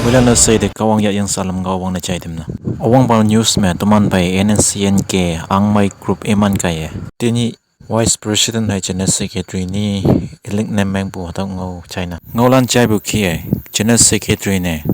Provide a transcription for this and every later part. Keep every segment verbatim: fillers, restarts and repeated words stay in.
Wela na sei de Kahwang ya yang salam Kahwang na chai dem na. Awang bal news me toman bai N S C N K angmai group eman kai e. Tini Vice President hai General Secretary ni elect ne meng bu hatau ngau chai na. Ngau lan chai bu ki e General Secretary ne.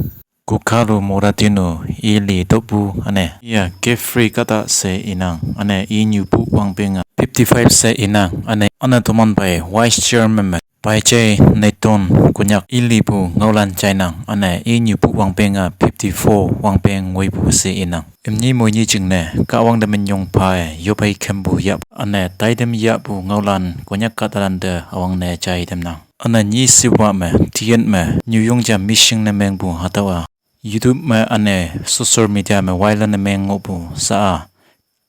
Kukaru Moratinu ili topu ane. Iya Kefri kata se inang ane i nyu pu wang penga fifty five se inang ane. Ana toman bai Vice Chairman me. Pai chai Neton Konyak ili pu ngau lan chai nang ane i nyu pu wang penga fifty four wang peng ngui pu se inang. Imni moi ni jing ne Kahwang de menyong pai yo pai kem bu ya ane tai dem ya bu ngau lan Konyak kata lan de awang ne chai dem nang. Ane ni siwa me tien me New Yong ja mission ne meng bu hatau a. YouTube me ane social media me wai lan ne meng ngo bu sa a.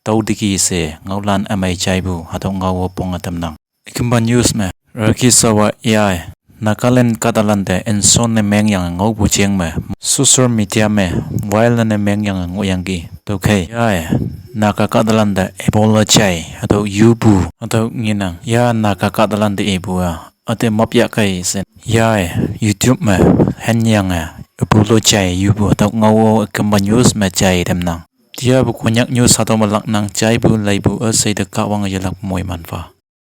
Tau diki se ngau lan amai chai bu hatau ngau wo pong atam nang. Ikimba news me Raki Sawa A I Nagaland kata lan de enson ne meng yang ngau bu cheng me social media me wai lan ne meng yang ngo yang ki. To kai A I Naga kata lan de apologize hatau yu bu hatau nginang. Ya Naga kata lan de e bu a. Ate map ya kai sen. Ya e, YouTube me hen yang e, apologize yu bu hatau ngau o ikimba news me chai dem nang. Tia bu Konyak news hatau malak nang chai bu lai bu a sei de Kahwang ya lak moi man fa.